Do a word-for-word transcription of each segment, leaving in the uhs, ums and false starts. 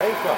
Eccolo,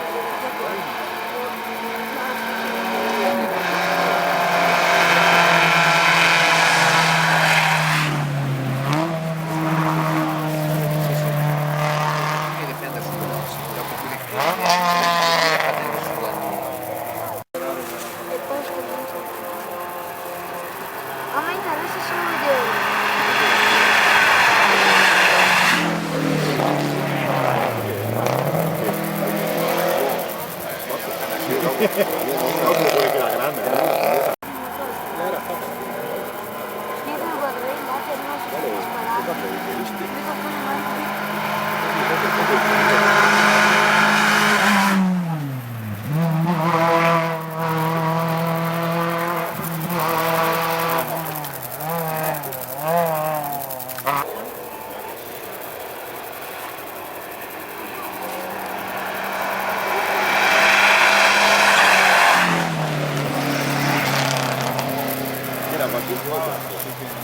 adesso sì, sì, sì.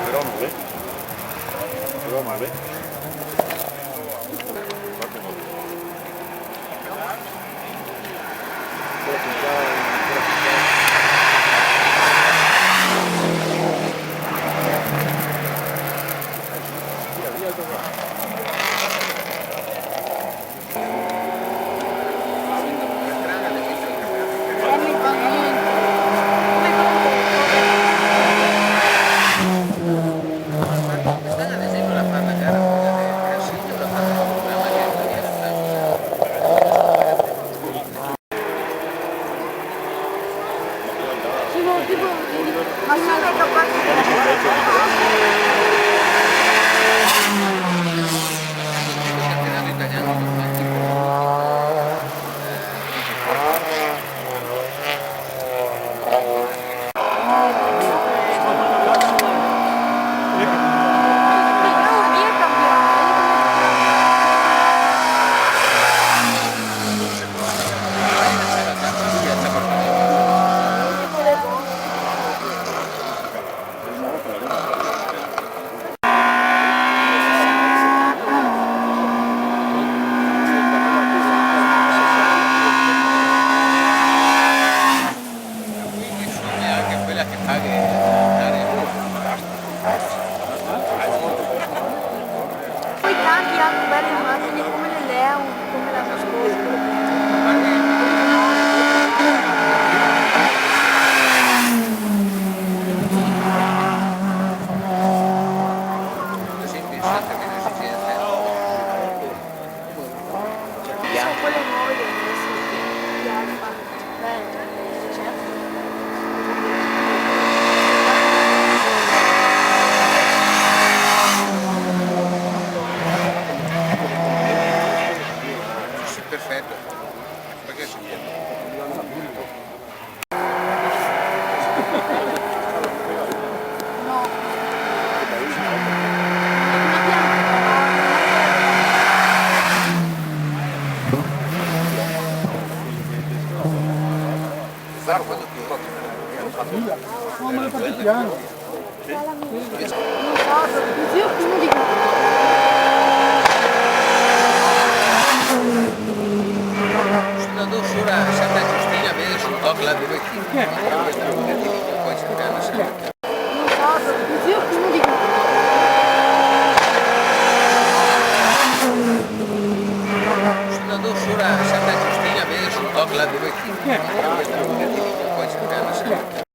Però non è. Però non è. Poi tanti altri belle immagini come le Leon, come la Moscova. Sono quelle nuove che ho messo, di Alfa. Beh, certo. Sì, perfetto. Perché sì? Sono do sora Santa Giustina, vedi sul toc là dove ti. Poi cercare sempre. Sono do sora Santa Giustina, vedi sul toc là dove ti. Poi cercare sempre.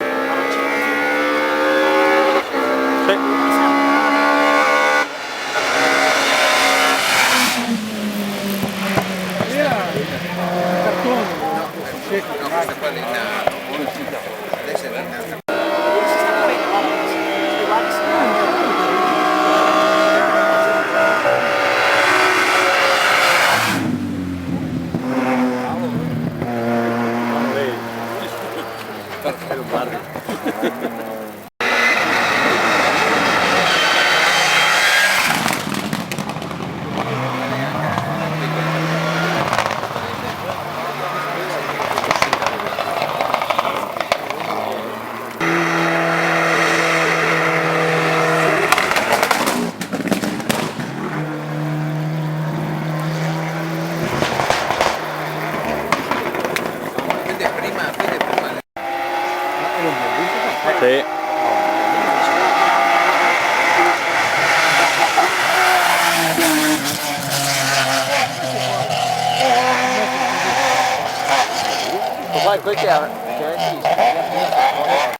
Quel che, che